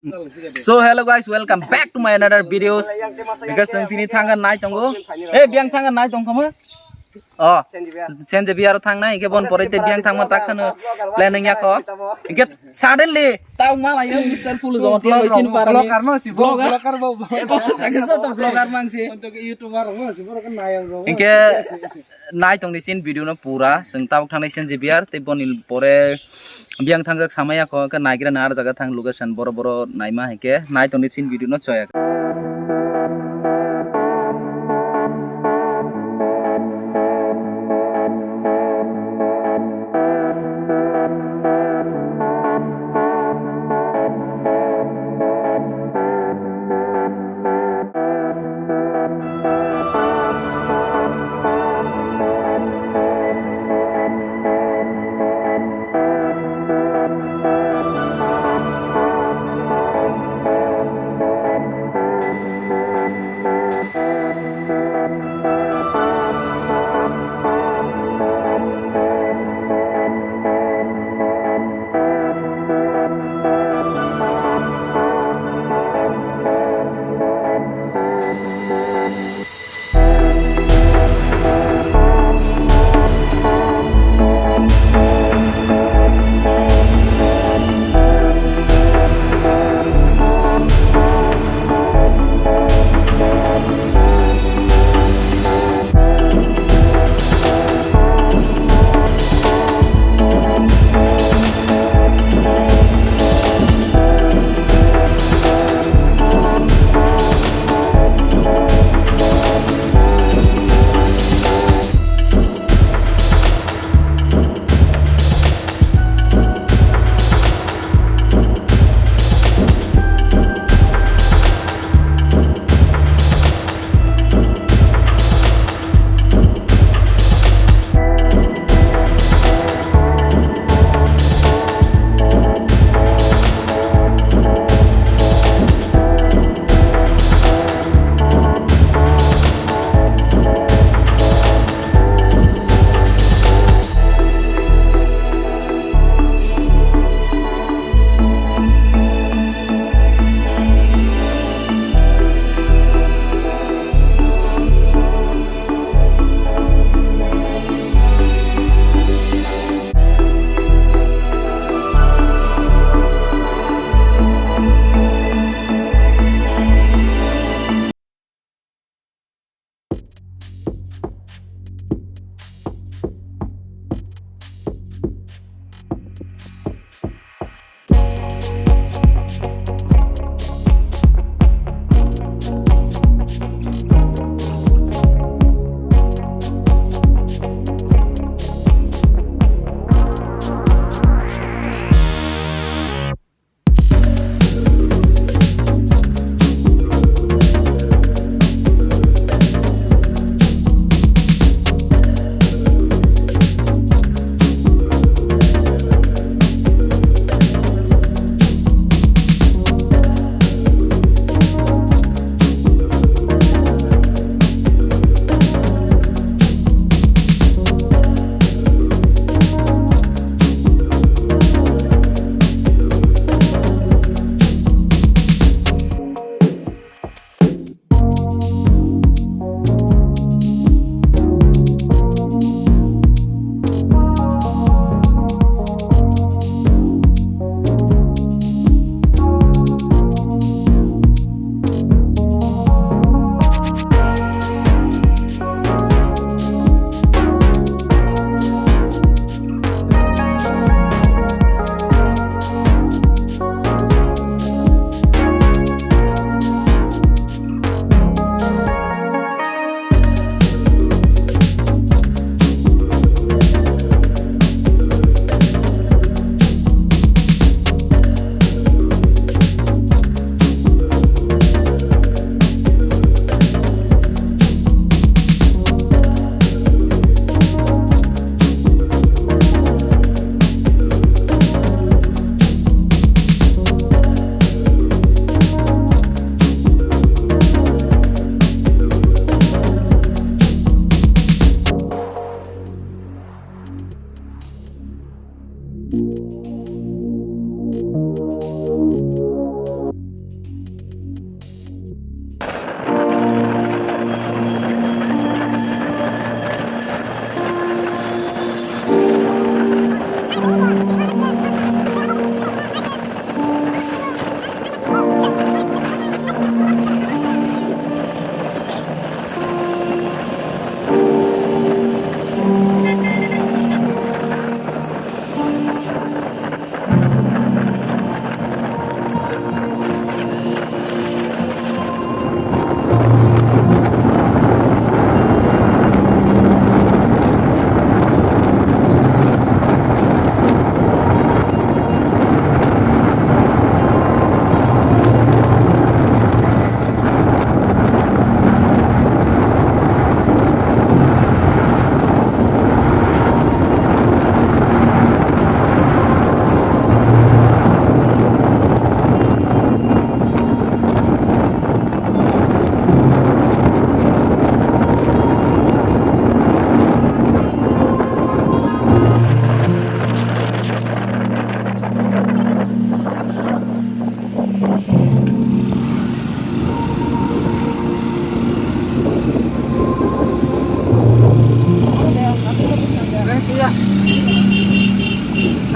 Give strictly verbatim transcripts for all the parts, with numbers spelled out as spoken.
So hello guys, welcome back to my another videos. Because ang tini thangka nai tongo. Eh, biang thangka nai tong kama. Oh, Senje biaro thang nai, ke bon pore te biang thangma tak sano planning ya ko. Ke suddenly tau mala ya Mister Full zo te bai sin para ni. Vlogger no si, vlogger. Vlogger bo. Sake so to vlogger mang si. Untuk YouTuber mo si, boro kan nai ang ro. Ke nai tong ni sin video no pura, seng tau thang nai Senje biar te bon il pore. Biang thangjak samaya ko, ke naigra na ar jaga thang location boro boro naima hai ke, nai tongni chin video no choya.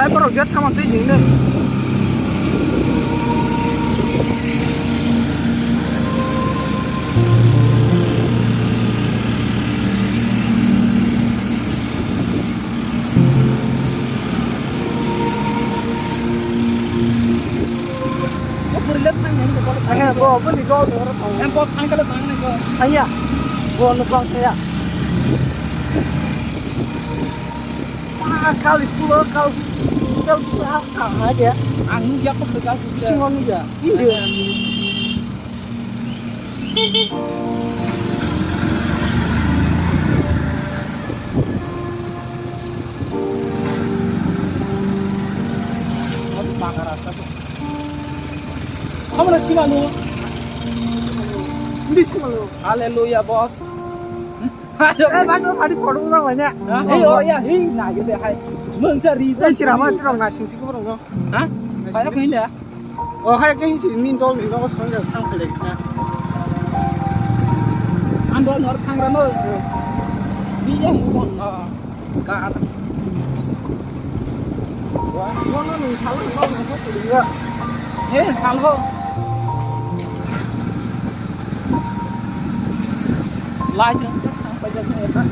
Borok jet kama twi jing de. Bo, bo ni gol de oro tong. Em, bo thang kale tang ni go. Thang ya. Bo no tong thang ya. Ma kal school o kal, kal bisa kal ha dia. Ang nugya ko kal. Sing nugya. Iya. Amo na simanu. Hindi simanu. Hallelujah, boss. Eh, bang, hari photo mo lang ya. Hey, oh ya, hey, na gede hai. Mungsa reason. Sirama tirong na sing sing ko rong. Ha? Kaya kaya. Oh, hai, kaya sih, min dol, min dol, sekarang nggak tang pelek, ya. Ando nor thangra no. Biyang bon, ah, ka ata. Wah, no, no, no, salah, no, no, no, no, no. Eh, salah. Lai jeng, sampai jeng, eh, kan.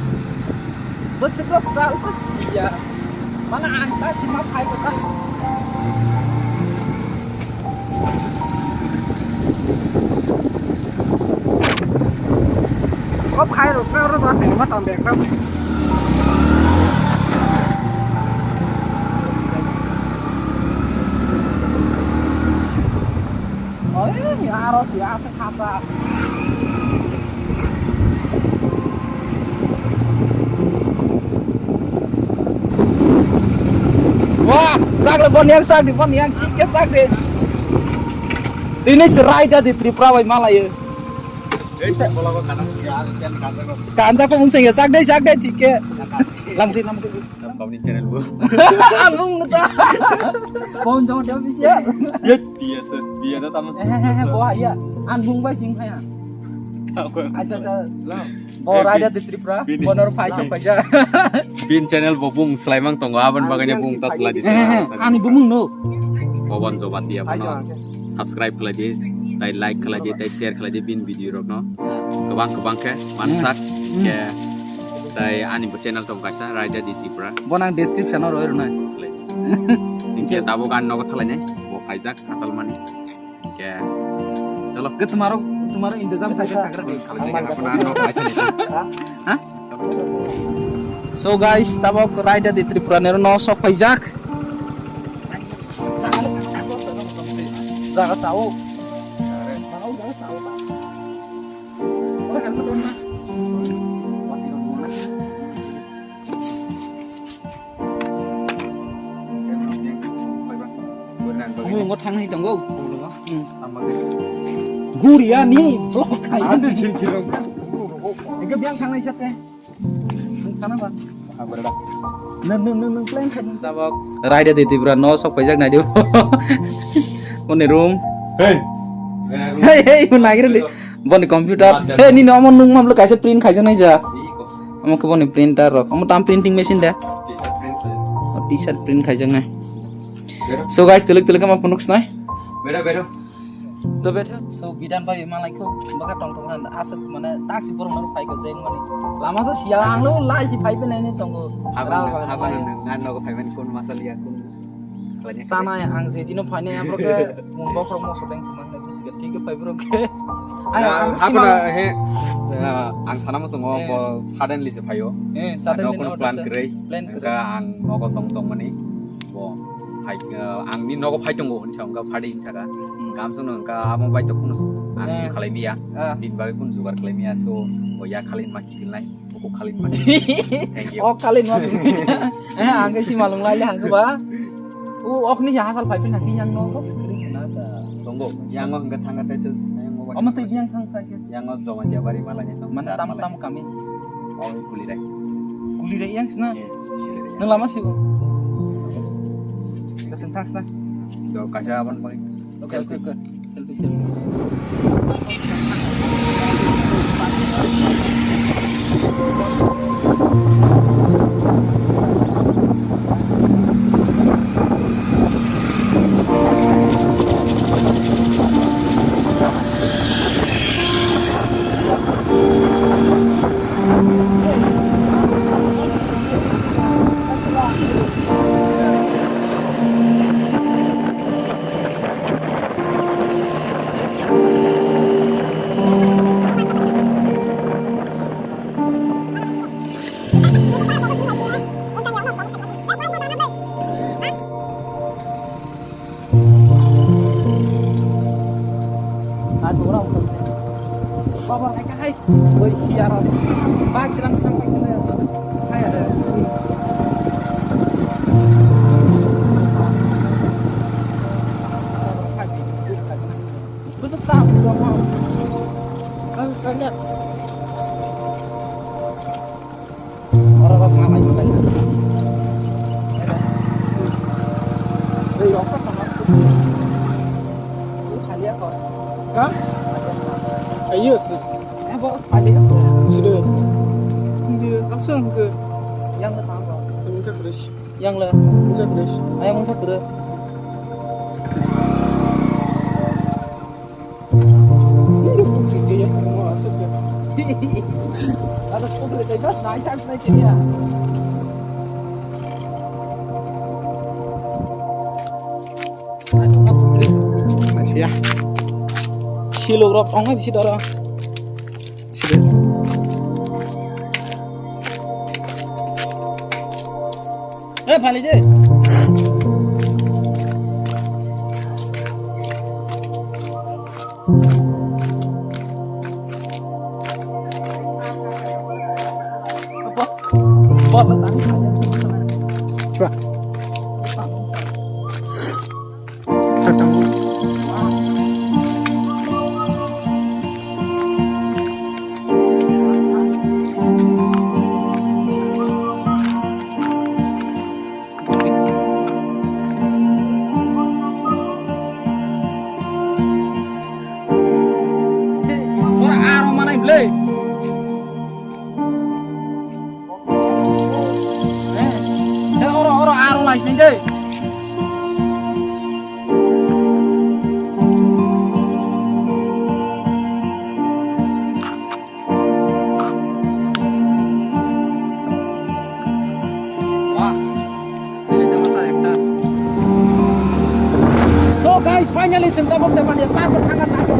Bwswk rok sal se siya. Mana ang ta sima phai kha. Kop khai rok sa ro jat ni ma tam bek ram. Oi, ni aro si asa. Wah, sak le bon yang sak di, bon yang kik ke sak di. Ini serai dah di Tripura bai malayo. Kanjak pemung sing ya sak deh, sak deh, thik ke. Lam kri, lam kri. Bang ni channel bo. Alung nata. Bon jong dia bisa. Ya, dia se, dia dah tamu. Eh, eh, eh, bo ya. An bung bai sing ya. Acha, acha. Bo raja di Tripura, bonor phai sok paisa. Bin channel bo bung slaimang tongo, abon baganya bung tas lagi. Ani bumung no. Bobon jobat dia bono. Subscribe khlai di, tai like khlai di, tai share khlai di bin video rok no. Kebang kebang ke mansak ke tai ani bo channel tong kaisa raja di Tripura. Bonang description o roi rwnai. Inke tabuk an nogo thalai nai, bo phaijak asal mani. Ke. Chalo. Ke tumaro, tumaro intezam khai sakra. Khalajak apna nok acha. Ha? So guys, tabok raida di Tripura nero no sok paijak. Jaga chao. Jaga chao. Ora helmet on na. Bumung bo thang hai tongo. Hmm. Guria ni block khai. Ado khirki rok. Ege biang thang nai sate. Nung sana ba. Nung, nung, nung, nung plan khai. Tabok raida di Tripura no sok paijak nai di. One room. Hey. Hey, hey, nagir di. Boni computer. Hey, nini omo nung mamlo kaisa print khaijak nai ja. Omo khe boni printer rok. Omo tam printing machine de. T-shirt print khaijak nai. So guys, tulik tulik ma phunuk snai. Beda beda. To beda. So bidan bai malai kho. Baka tong tong han asat mane taksi borok nang phai kho jeng mani. Lama sa sia ang lo lai si phai pe nai ni tongo. Habang habang nang nogo phai mani kun masal ya kun. Sana ang je dino phai nai abrok ke. Mung bokhorok moso deng sima hwnwi bisi khe thik khe phai borok khe. Ai, ang sima. He, ang sana muchungo bo suddenly se phaio. He, suddenly no plan kwrwi. Plan kwrwi. Hwnkha ang nogo tong tongmani bo phai, ang ni nogo phai tongo hwnwi sa hwnkha phadi hwnwi saka. Hwnkha amsongno hwnkha amo bai to kunu ang khalai miya. Bini bagwi kunu jugar khalai miya, so bo ya khalai ma kiphilnai. Buku khalin mani. Thank you. Oh, khalin mani. Eh, ang khe si malung lai le hang ba. U, ok ni si hasal phai phin hang yang no. Tongo. Yang o hingga thangga tai se. Omo tei yang thang sai khe. Yang o joma dia bari malai ni tong. Mane tam tam kami. Oh, kuli rai. Kuli rai yang sina. Nang lama si ko. Kasing thang sina. Do kaisa abon bai. Oke, oke, oke. Selfie, selfie. Abo hai ka hai, oi, si aro. Bike lang thang bai kene. Hai aro. Busuk sa, busuk sa. Kan saya lihat. Oro rok ma bai bai. Ei, rok ka tama. Ini kali apa? Ka? Ayo, sih. Eh, bo, kali apa? Sudah. Dia langsung ke. Yang ke tama. Yang ke terus. Yang le. Yang ke terus. Ayo, yang ke terus. Acha ya. Silok rok tongo bisi doro. Sida. Eh, phali je. Coba. Satang. Ora aro manai blei. Eh, oro, oro, aro lai sini deh. Wah, sini sama saya, kita. So guys, finally, sini tabok depan dia, park bertangga tangga.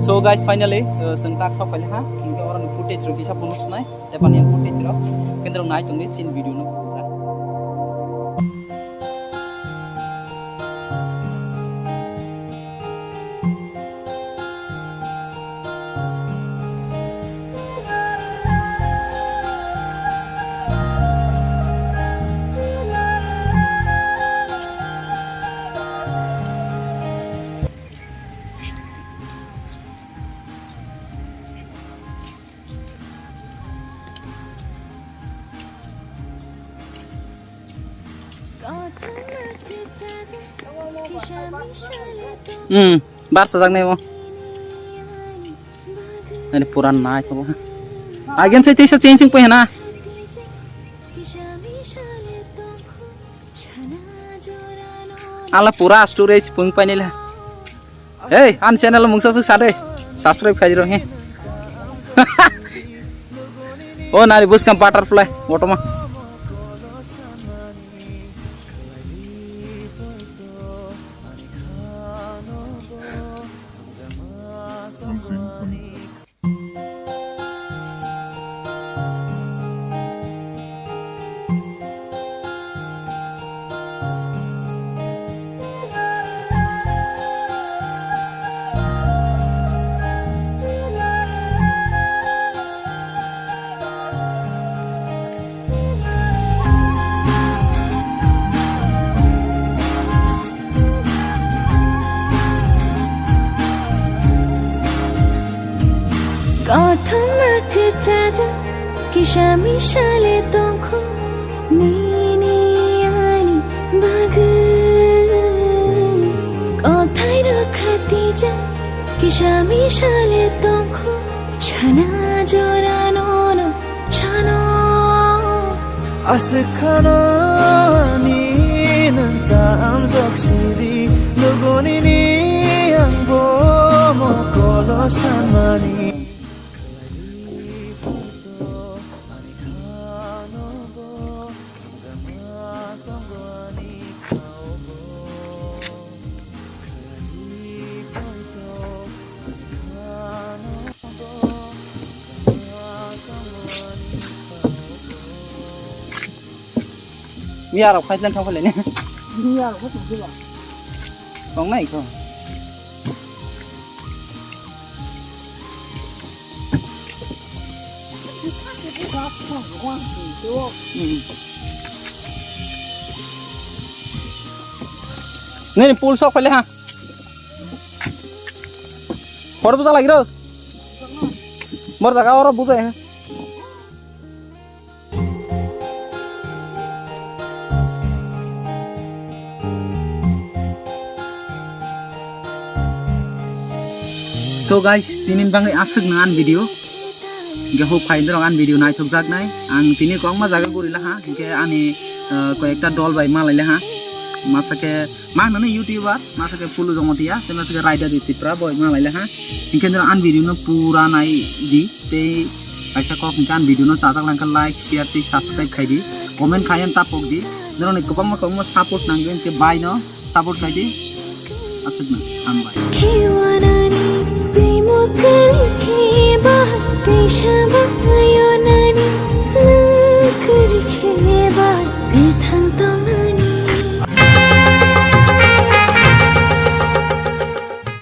So guys, finally, uh, chwng tak sok pailai ha. Hinkhe oroni footage rok kisa phunuk snai. Tei bani footage rok. Kendrok nai tongni chin video no. Hmm, bar sajak nai mo. Ani puran nai thobo. Again sai teisa changing poi hana. Ala pura storage pung painila. Hey, an channel mungsa suk sade. Subscribe khai ro he. O nari buskang butterfly, botoma. Kothoma kwchajak kisa misale tongkho nini ani bagwi. Kothai rok khatijak kisa misale tongkho sana jora nono sano. Aswk khano ani nang tamjak siri, luguni ni ang bo mokolo sanmani. Miyarok khai tlan thok le ne. Miyarok ko tong ba. Tong nai ko. Hmm. Nini pul sok pele ha. Hor buja lagi ro. Mor jaga oro buja ya. So guys, tini bangwi aswk nang an video. Ge ho phai dorong an video naithok jak nai. Ang tini kwbangma jaga guri laha, hinkhe ani, uh, koyekta dol bai malai laha. Masa khe ma hwnwi YouTuber, masa khe Pulu Jamatia, tei masa khe Raida Di Tipra boi malai laha. Hinkhe dorong an video no pura nai di. Tei kaisa kok hwnkhe ang video no chajak langkha, like, share tei subscribe khai di, comment khai ang tapok di. Norok ni kwbangma kwbangma support nangwi hwnkhe bai no support khai di. Aswk no, hambai. Khiwanani tei mokari khiba tei